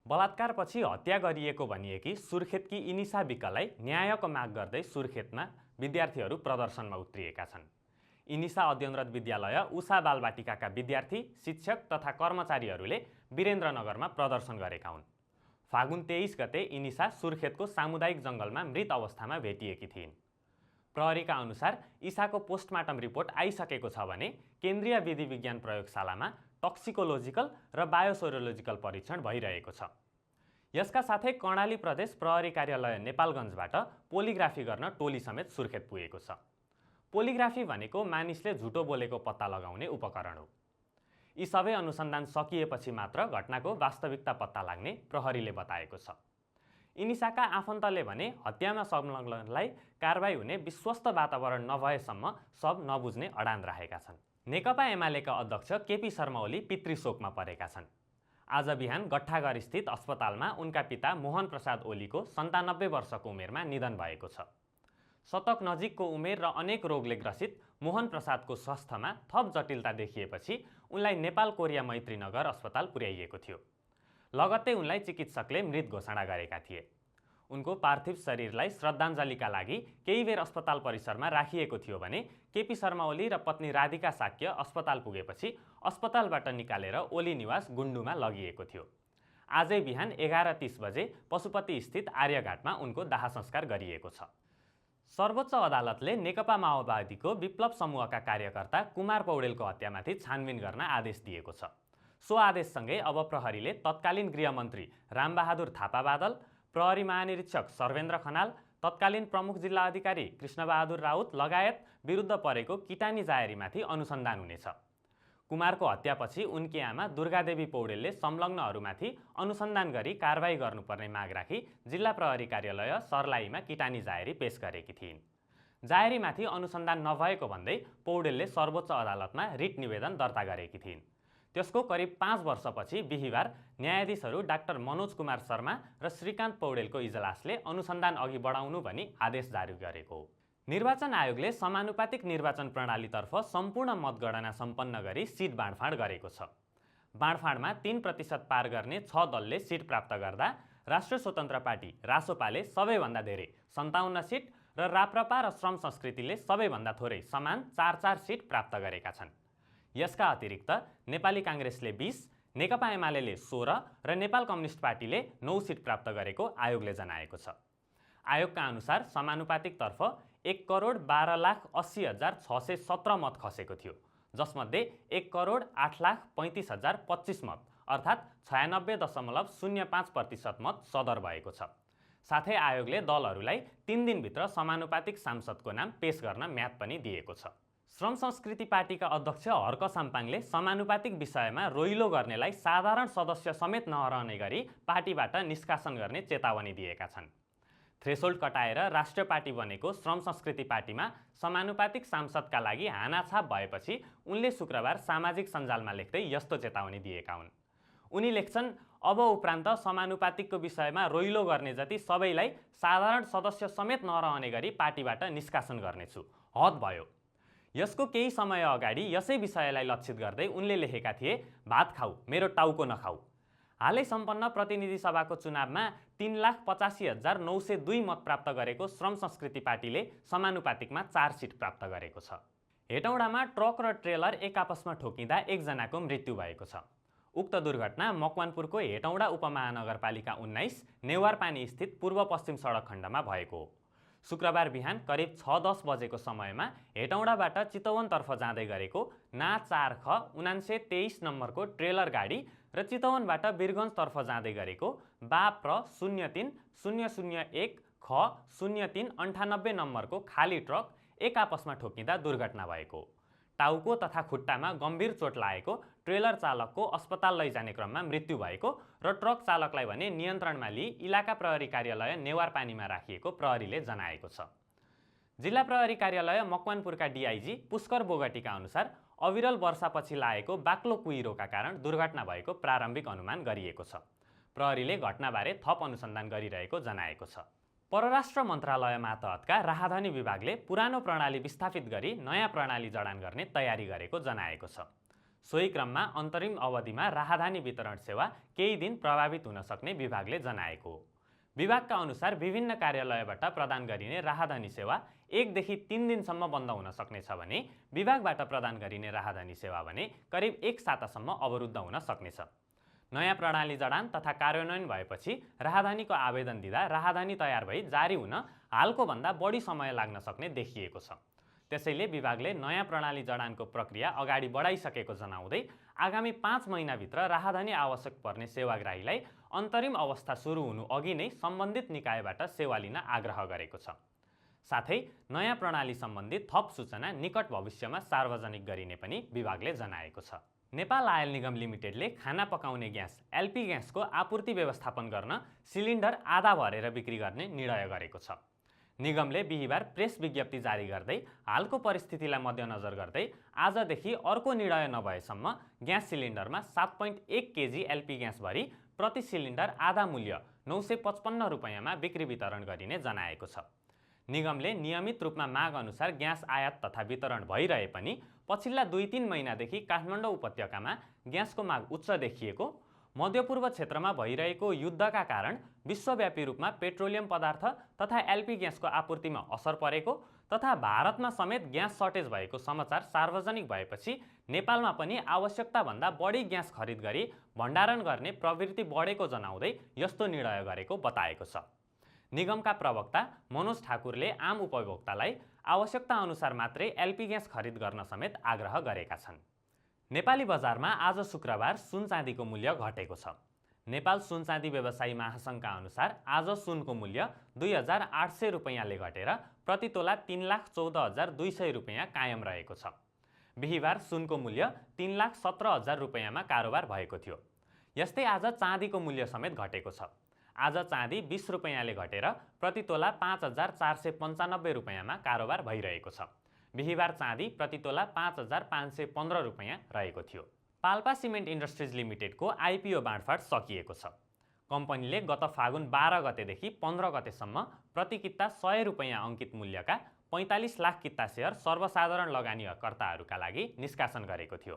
बलात्कारपछि हत्या गरिएको भनिएकी सुर्खेतकी इनिसा विकलाई न्यायको माग गर्दै सुर्खेतमा विद्यार्थीहरू प्रदर्शनमा उत्रिएका छन्। इनिसा अध्ययनरत विद्यालय उषा बालबाटिकाका विद्यार्थी, शिक्षक तथा कर्मचारीहरूले वीरेन्द्रनगरमा प्रदर्शन गरेका हुन्। फागुन 23 गते इनिसा सुर्खेतको सामुदायिक जङ्गलमा मृत अवस्थामा भेटिएकी थिइन्। प्रहरीका अनुसार इसाको पोस्टमार्टम रिपोर्ट आइसकेको छ भने केन्द्रीय विधि विज्ञान प्रयोगशालामा टक्सिकोलोजिकल र बायोसेरोलोजिकल परीक्षण भइरहेको छ। यसका साथै कर्णाली प्रदेश प्रहरी कार्यालय नेपालगञ्जबाट पोलिग्राफी गर्न टोली समेत सुर्खेत पुगेको छ। पोलिग्राफी भनेको मानिसले झुटो बोलेको पत्ता लगाउने उपकरण हो। यी सबै अनुसन्धान सकिएपछि मात्र घटनाको वास्तविकता पत्ता लाग्ने प्रहरीले बताएको छ। इनिसाका आफन्तले भने हत्यामा संलग्नलाई कारबाही हुने विश्वस्त वातावरण नभएसम्म सब नबुझ्ने अडान राखेका छन्। नेकपा एमालेका अध्यक्ष केपी शर्मा ओली पितृशोकमा परेका छन्। आज बिहान गट्ठाघर स्थित अस्पतालमा उनका पिता मोहन प्रसाद ओलीको 97 वर्षको उमेरमा निधन भएको छ। शतक नजिकको उमेर र अनेक रोगले ग्रसित मोहन प्रसादको स्वास्थ्यमा थप जटिलता देखिएपछि उनलाई नेपाल कोरिया मैत्रीनगर अस्पताल पुर्याइएको थियो। लगत्तै उनलाई चिकित्सकले मृत घोषणा गरेका थिए। उनको पार्थिव शरीरलाई श्रद्धाञ्जलीका लागि केही बेर अस्पताल परिसरमा राखिएको थियो भने केपी शर्मा ओली र पत्नी राधिका साक्य अस्पताल पुगेपछि अस्पतालबाट निकालेर ओली निवास गुन्डुमा लगिएको थियो। आजै बिहान 11:30 बजे पशुपति स्थित आर्यघाटमा उनको दाह संस्कार गरिएको छ। सर्वोच्च अदालतले नेकपा माओवादीको विप्लव समूहका कार्यकर्ता कुमार पौडेलको हत्यामाथि छानबिन गर्न आदेश दिएको छ। सो आदेशसँगै अब प्रहरीले तत्कालीन गृहमन्त्री रामबहादुर थापा बादल, प्रहरी महानिरीक्षक सर्वेन्द्र खनाल, तत्कालीन प्रमुख जिल्ला अधिकारी कृष्णबहादुर राउत लगायत विरुद्ध परेको किटानी जाहेरीमाथि अनुसन्धान हुनेछ। कुमारको हत्यापछि उनकी आमा दुर्गादेवी पौडेलले संलग्नहरूमाथि अनुसन्धान गरी कारबाही गर्नुपर्ने माग राखी जिल्ला प्रहरी कार्यालय सर्लाहीमा किटानी जाहेरी पेश गरेकी थिइन्। जाहेरीमाथि अनुसन्धान नभएको भन्दै पौडेलले सर्वोच्च अदालतमा रिट निवेदन दर्ता गरेकी थिइन्। त्यसको करिब 5 वर्षपछि बिहिबार न्यायाधीशहरू डाक्टर मनोज कुमार शर्मा र श्रीकान्त पौडेलको इजलासले अनुसन्धान अघि बढाउनु भनी आदेश जारी गरेको हो। निर्वाचन आयोगले समानुपातिक निर्वाचन प्रणालीतर्फ सम्पूर्ण मतगणना सम्पन्न गरी सिट बाँडफाँड गरेको छ। बाँडफाँडमा 3% पार गर्ने 6 दलले सिट प्राप्त गर्दा राष्ट्रिय स्वतन्त्र पार्टी रासोपाले सबैभन्दा धेरै 57 सिट र राप्रपा र श्रम संस्कृतिले सबैभन्दा थोरै समान 4-4 सिट प्राप्त गरेका छन्। यसका अतिरिक्त नेपाली काङ्ग्रेसले 20, नेकपा एमाले 16 र नेपाल कम्युनिस्ट पार्टीले 9 सिट प्राप्त गरेको आयोगले जनाएको छ। आयोगका अनुसार समानुपातिकतर्फ 1,12,80,617 मत खसेको थियो, जसमध्ये 1,08,35,025 मत अर्थात् 96.05% मत सदर भएको छ। साथै आयोगले दलहरूलाई 3 दिनभित्र समानुपातिक सांसदको नाम पेश गर्न म्याद पनि दिएको छ। श्रम संस्कृति पार्टीका अध्यक्ष हर्क साम्पाङले समानुपातिक विषयमा रोइलो गर्नेलाई साधारण सदस्य समेत नरहने गरी पार्टीबाट निष्कासन गर्ने चेतावनी दिएका छन्। थ्रेसोल्ड कटाएर राष्ट्रिय पार्टी बनेको श्रम संस्कृति पार्टीमा समानुपातिक सांसदका लागि हानाछाप भएपछि उनले शुक्रबार सामाजिक सञ्जालमा लेख्दै यस्तो चेतावनी दिएका हुन्। उनी लेख्छन्, अब उपरान्त समानुपातिकको विषयमा रोइलो गर्ने जति सबैलाई साधारण सदस्य समेत नरहने गरी पार्टीबाट निष्कासन गर्नेछु। हद भयो। यसको केही समय अगाडि यसै विषयलाई लक्षित गर्दै उनले लेखेका थिए, भात खाऊ मेरो टाउको नखाऊ। हालै सम्पन्न प्रतिनिधि सभाको चुनावमा 3,85,902 मत प्राप्त गरेको श्रम संस्कृति पार्टीले समानुपातिकमा 4 सिट प्राप्त गरेको छ। हेटौडामा ट्रक र ट्रेलर एक आपसमा ठोकिँदा एकजनाको मृत्यु भएको छ। उक्त दुर्घटना मकवानपुरको हेटौडा उपमहानगरपालिका 19 नेवारपानी स्थित पूर्व पश्चिम सडक खण्डमा भएको हो। शुक्रबार बिहान करिब 6:10 बजेको समयमा हेटौडाबाट चितवनतर्फ जाँदै गरेको ना 4 ख 1923 नम्बरको ट्रेलर गाडी र चितवनबाट वीरगञ्जतर्फ जाँदै गरेको बाप्र 03-001 ख 0398 नम्बरको खाली ट्रक एक आपसमा ठोकिँदा दुर्घटना भएको। टाउको तथा खुट्टामा गम्भीर चोट लागेको ट्रेलर चालकको अस्पताल लैजाने क्रममा मृत्यु भएको र ट्रक चालकलाई भने नियन्त्रणमा लिई इलाका प्रहरी कार्यालय नेवारपानीमा राखिएको प्रहरीले जनाएको छ। जिल्ला प्रहरी कार्यालय मकवानपुरका डिआइजी पुष्कर बोगटीका अनुसार अविरल वर्षापछि लागेको बाक्लो कुहिरोका कारण दुर्घटना भएको प्रारम्भिक अनुमान गरिएको छ। प्रहरीले घटनाबारे थप अनुसन्धान गरिरहेको जनाएको छ। परराष्ट्र मन्त्रालय मातहतका राहदानी विभागले पुरानो प्रणाली विस्थापित गरी नयाँ प्रणाली जडान गर्ने तयारी गरेको जनाएको छ। सोही क्रममा अन्तरिम अवधिमा राहदानी वितरण सेवा केही दिन प्रभावित हुन सक्ने विभागले जनाएको हो। विभागका अनुसार विभिन्न कार्यालयबाट प्रदान गरिने राहदानी सेवा 1 देखि 3 दिनसम्म बन्द हुन सक्नेछ भने विभागबाट प्रदान गरिने राहदानी सेवा भने करिब 1 सातासम्म अवरुद्ध हुन सक्नेछ। नयाँ प्रणाली जडान तथा कार्यान्वयन भएपछि राहदानीको आवेदन दिँदा राहदानी तयार भई जारी हुन हालको भन्दा बढी समय लाग्न सक्ने देखिएको छ। त्यसैले विभागले नयाँ प्रणाली जडानको प्रक्रिया अगाडि बढाइसकेको जनाउँदै आगामी 5 महिनाभित्र राहदानी आवश्यक पर्ने सेवाग्राहीलाई अन्तरिम अवस्था सुरु हुनु अघि नै सम्बन्धित निकायबाट सेवा लिन आग्रह गरेको छ। साथै नयाँ प्रणाली सम्बन्धी थप सूचना निकट भविष्यमा सार्वजनिक गरिने पनि विभागले जनाएको छ। नेपाल आयल निगम लिमिटेडले खाना पकाउने ग्यास एलपी ग्यासको आपूर्ति व्यवस्थापन गर्न सिलिन्डर आधा भरेर बिक्री गर्ने निर्णय गरेको छ। निगमले बिहिबार प्रेस विज्ञप्ति जारी गर्दै हालको परिस्थितिलाई मध्यनजर गर्दै आजदेखि अर्को निर्णय नभएसम्म ग्यास सिलिन्डरमा 7.1 केजी एलपी ग्यास भरी प्रति सिलिन्डर आधा मूल्य 955 रुपैयाँमा बिक्री वितरण गरिने जनाएको छ। निगमले नियमित रूपमा माग अनुसार ग्यास आयात तथा वितरण भइरहे पनि पछिल्ला 2-3 महिनादेखि काठमाडौँ उपत्यकामा ग्यासको माग उच्च देखिएको, मध्यपूर्व क्षेत्रमा भइरहेको युद्धका कारण विश्वव्यापी रूपमा पेट्रोलियम पदार्थ तथा एलपी ग्यासको आपूर्तिमा असर परेको तथा भारतमा समेत ग्यास सर्टेज भएको समाचार सार्वजनिक भएपछि नेपालमा पनि आवश्यकताभन्दा बढी ग्यास खरिद गरी भण्डारण गर्ने प्रवृत्ति बढेको जनाउँदै यस्तो निर्णय गरेको बताएको छ। निगमका प्रवक्ता मनोज ठाकुरले आम उपभोक्तालाई आवश्यकता अनुसार मात्रै एलपी ग्यास खरिद गर्न समेत आग्रह गरेका छन्। नेपाली बजारमा आज शुक्रबार सुन चाँदीको मूल्य घटेको छ। नेपाल सुन चाँदी व्यवसायी महासङ्घका अनुसार आज सुनको मूल्य 2800 रुपैयाँले घटेर प्रति तोला 3,14,200 रुपैयाँ कायम रहेको छ। बिहिबार सुनको मूल्य 3,17,000 रुपैयाँमा कारोबार भएको थियो। यस्तै आज चाँदीको मूल्य समेत घटेको छ। आज चाँदी 20 रुपैयाँले घटेर प्रति तोला 5,495 रुपैयाँमा कारोबार भइरहेको छ। बिहिबार चाँदी प्रति तोला 5,515 रुपैयाँ रहेको थियो। पाल्पा सिमेन्ट इन्डस्ट्रिज लिमिटेडको आइपिओ बाँडफाँड सकिएको छ। कम्पनीले गत फागुन 12 गतेदेखि 15 गतेसम्म प्रति किता 100 रुपैयाँ अङ्कित मूल्यका 45 लाख किता सेयर सर्वसाधारण लगानीकर्ताहरूका लागि निष्कासन गरेको थियो।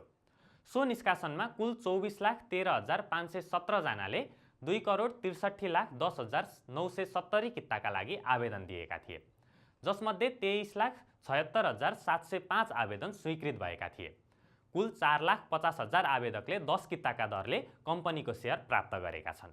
सो निष्कासनमा कुल 24,13,517 जनाले 2,63,10,970 किताका लागि आवेदन दिएका थिए, जसमध्ये 23,76,705 आवेदन स्वीकृत भएका थिए। कुल 4,50,000 आवेदकले 10 किताका दरले कम्पनीको सेयर प्राप्त गरेका छन्।